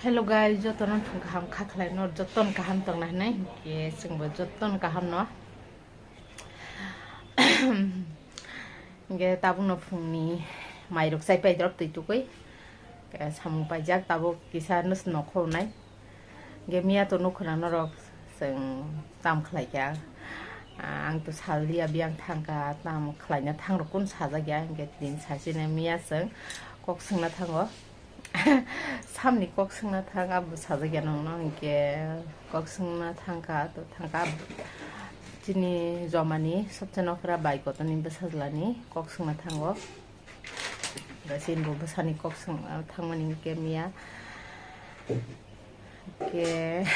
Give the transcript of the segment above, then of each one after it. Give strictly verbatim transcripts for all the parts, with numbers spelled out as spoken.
Hello guys, jotono phung kaham kha khlai no, joton kaham tongna hinai, ke chwngbo joton kaham no. Ge tabuk no phungni mairok chai pai drop twi tukui. Ke samung paijak tabuk kisa nus no khonai. Ge miya to nukhuna norok chwng tam khlai kha. Ang to sal dia biyang thangka tam khlaina thangrok kun sajak ya, ge din sachine miya chwng kok swngna thango. Samni kok swngna thang abo sajak ya nongno, hinkhe kok swngna thangkha, to thangkha chini jomani sobse nokra bai kotorni bwsajlani kok swngna thango. Chini bo bwsani kok swngna thangmani hinkhe miya. Hinkhe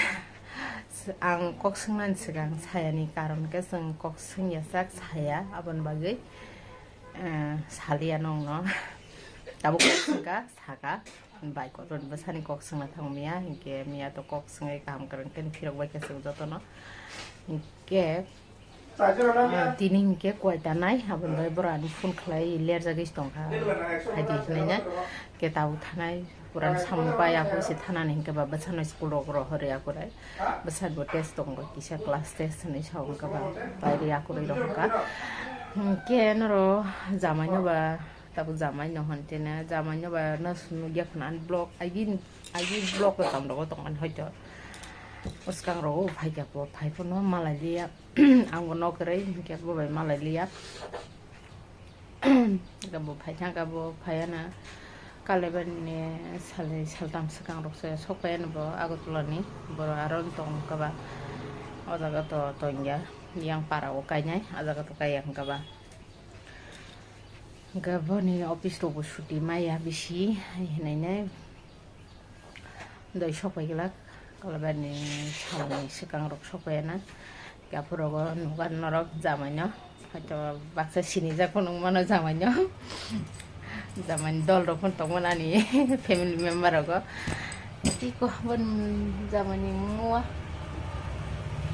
ang kok swngnani swkang sayani karon khe chwng kok swngya sak saya, aboni bagwi, eh, saliya nongno. Tabuk kok swngkha, saka. Bai kotor bwsani kok swngna thang miya, hinkhe miya to kok swngwi kaham kwrwng khe phirok bai khe chwng jotono. Hinkhe, ah, tini hinkhe koita nai, aboni bai borok ani phone khlai lerjagwi tongkha, phaidi hinwi na. Hinkhe tabuk thanai, pura samung pai, ako se thanani hinkhe ba bwsano school rok rohorwi akurai. Bwsani bo test tongo, kisa class test hinwi sa wngkha ba, bairwi akurwi rohorkha. Hinkhe noro jamaino ba Tabuk jamai no hwn tene, jamai no ba no sunu ya khna vlog, agi, agi vlog ko tam rogo tong mani hoito. Bwskang rogo phai kha bo, phai phano malai liya. Ang bo nok kwrwi hinkhe bo bai malai liya. Ga bo phai thang ga bo phai ana. Kalaibani salai saltam swkang rok se sok phai ana bo Agartala ni. Boro aro tong kha ba. O jaga to tong ya. Yang para o kainai, a jaga to kai ya hwnkha ba. Hwnkhe boni office rokbo chuti maya bisi, hai hinwi nai doi sok pai glak, Kalaibani salni swkang rok sok pai na. Hwnkhe aphuru rogo nugo norok jamai no, hoito baksa sinijak phano wng mano jamai no. Jamani dol rok phano tongmani ani family member rogo. Tiko bon jamani mua.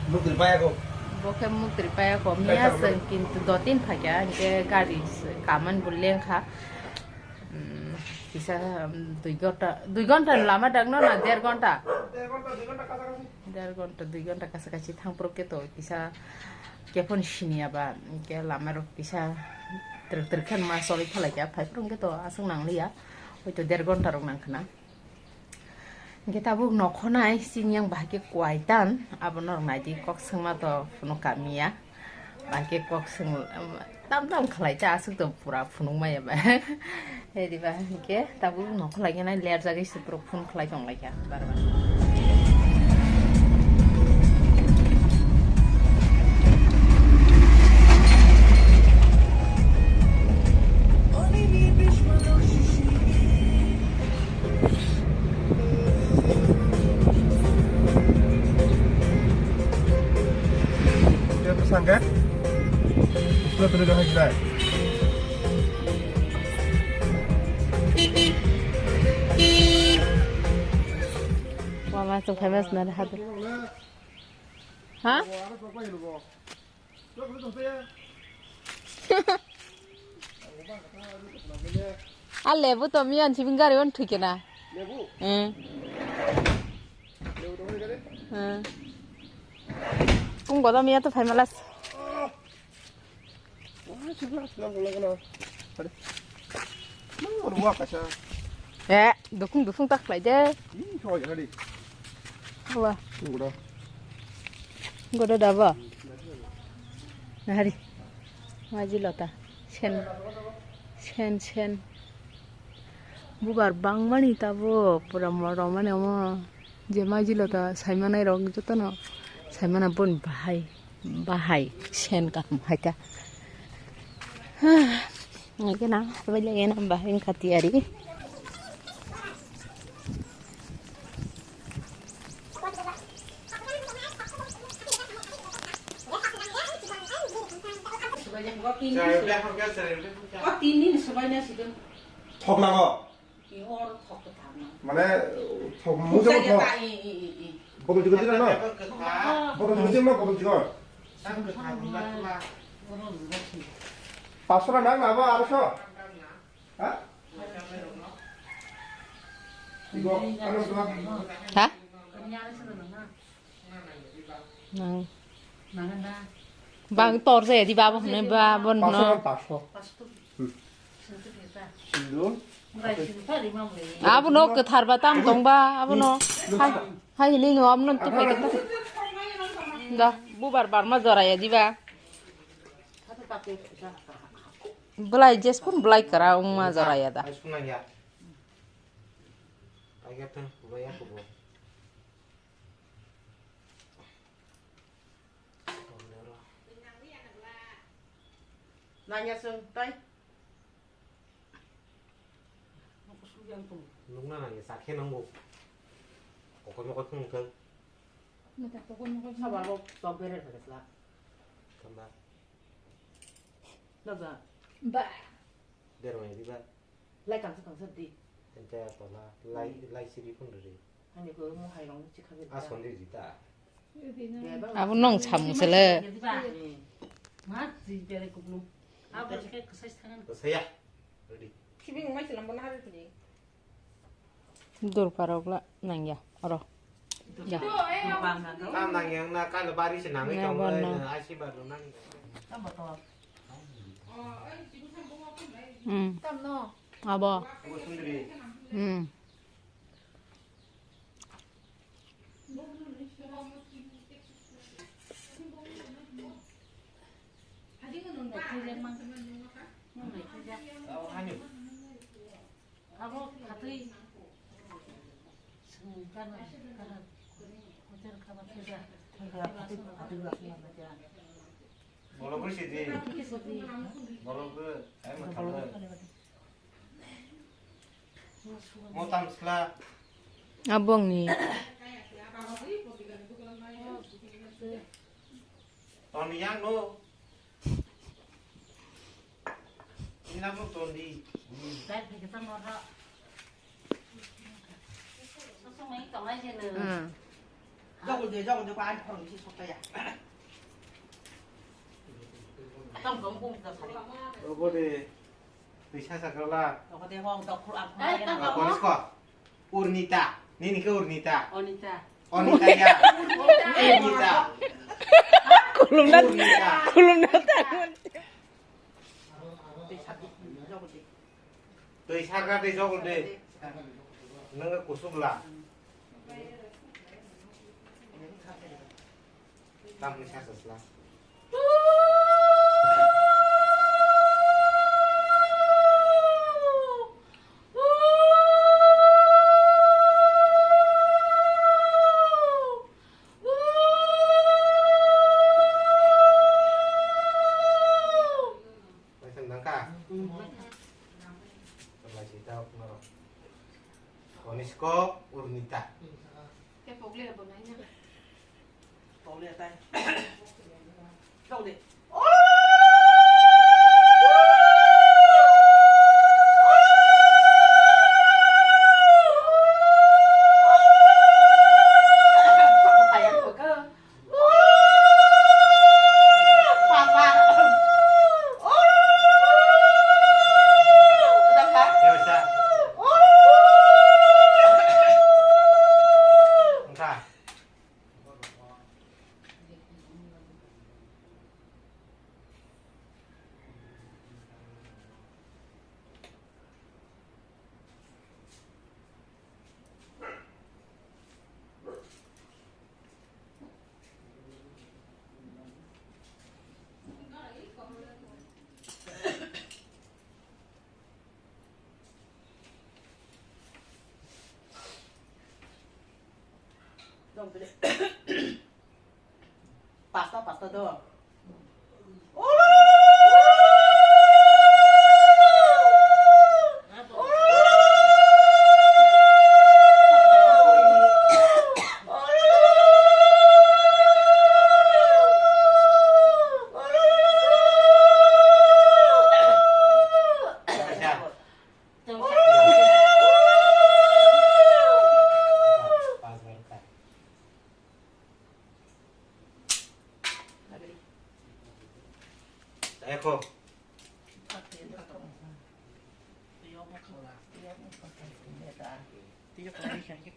Mukri paya ko. Bo khe mukri paya ko. Miya se kintu dotin phakya, hingke gari se kaman bo lengkha. Hmm, kisa, hmm, dui gonta, dui gonta lama dagno na der gonta? Der gonta, dui gonta kasa kasi. Der gonta, dui gonta kasa kasi thangphuru khe to kisa kephon siniya ba, hingke lama rok kisa twrwk twrwk khe ma choli phalai kha, phaiphuru hingke to aswk nangliya, hoito der gonta rok nangkhna. Hingke tabuk nokhonai chini yang bahai khe kwai tan, abo norok naidi kok swngma to phunuk kamiya. Bahai khe kok swng tam tam khlai ta aswk to pura phunuk maya ba. Hediba hingke tabuk nokho lai khe nai ler jagwi se borok phone khlai tong lai kha bar bar. Dia tersangka. Sudah terlihat jelas. Mama, so famous na hadu. Ha? A lebu to miyan sibin gari on thwikena. Lebu? Hmm. Lebu to gari? Hmm. Kung godo miya to famous. Eh, dukung dukung tak khlai de. Ih, soi jadi. Wah. Goda. Goda daba. Hari. Maji lota. Sen. Sen, sen. Bubar bangmani tabo pura moromani omo. Je maji lota saimanai rok jotono. Saimana bon bahai. Bahai sen kaham hai ta. Ngai kena, bai lagi na bahai wngkha tiyari. Thok nango. Mane, thok mujung thok. Botol chikon chikon no? Botol chikon chikon no, botol chikon. Paanch sho na nang na ba, arai sho? Ha? Ha? Nang. Bang tor jaya di babo hwnwi ba, bo hwno. Paso. Hmm. Sindor. Abono kwthar ba tam tong ba, abono. Hai, hai hwnwi no, abono to phai kwthar. Da, bubar barma joraya diba. Belai jespun belai kwra wngma joraya da. Nangya chwng tai. Nukna nangya, chakhe nango. Kokoi mokoi phunukthang. Sabar bo chok bere thangkhe sla. Thamba. Naja. Ba. Dermai diba. Lai kangsa kangsa di. Ente tola, lai, lai siri phun riri. Ani ko mo hai rong chikha bi. A sondi di ta. Abo nong samu sele. Ma si bere kublu. Abo ke kasai thangan. Saya. Ready. Kibing mai selam bona hari puni. Dur parok la nangya oro. Ya. Tam nangya na kala bari se nangwi tong na. Ai si bar nang. Hmm. Abo. Sundri. Hmm. Abo khatwi swng gana, gana, hotel kaba thwiba. Bolong khe sidi. Bolong khe, ai, ma thangkhe. Mo tam sla. Abongni. Ton yang no. Ina mo ton di. Dai phai khe tamo ro. Sosong mai tongnai je no. Hmm. Jagol de, jagol de, ko ani phone si sokta ya. Atam gom gom da sari. Obo de. Twisa sakala. Obo de hong dokhul ang. Konisko. Urnita. Nini khe Urnita. Onita. Onita ya. Urnita. Khulumna, Urnita. Khulumna ta. Twi sarga tei jogol de. Nang kusuk la. Tamni sa sa sla. Paisa nangka. Paisa ta naro. Konisko Urnita. Ke pogli abo nai na. Pogli atai. Kau de. Pasta, pasta do. Ekho.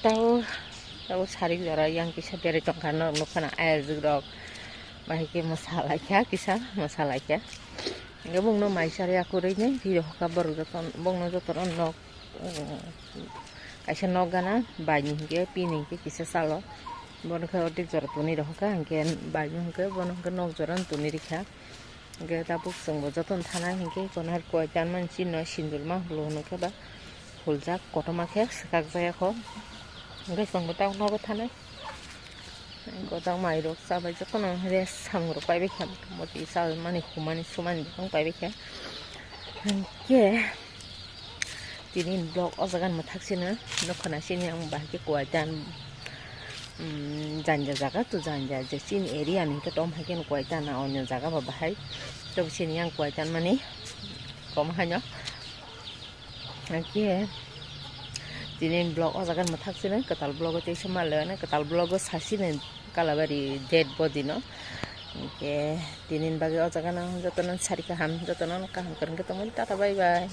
Tao, tao sarik jora yang kisa berai tongkha, norok nukha na ayajwk rok bahai khe mwsa laikha, kisa mwsa laikha. Hingke bongno mai sari akurui ni ri rohorkha borok joto, bongno jotono nok, um, kaisa nok gana bai ni hingke pini hingke kisa salo. Bono khe ordek jora tuni rohorkha, hingke bai no hingke bono hingke nok jora tuni rikha. Hingke tabuk chwngbo jotono thanai hingke kono hai koi tanmani chini no sindulma hulo hwnwi khe ba huljak kotorma khe swkak jaya kho. Hingke chwngbo tabuk nogo thanai. Godang mairok chabai jotono rest samung rok paibai kha, motwi chabai mani humani sumani bwkhang paibai kha. Hingke tini vlog o jaga ni mwthak sino nukha na sini ang bahai khe kuai tan, um, janja jaga to janja je chini area ni hingke tom hai khe kuai tan na onyo jaga ba bahai to sini ang kuai tan mani kom haino. Hingke tini vlog o jaga ni mwthak sini kwtal vlog o teisa ma le kwtal vlog o sasi ni Kalabari dead body no. Hingke tini bagwi o jaga no jotono sari kaham, jotono kaham kwrwngkhe tongmani, tata bye bye.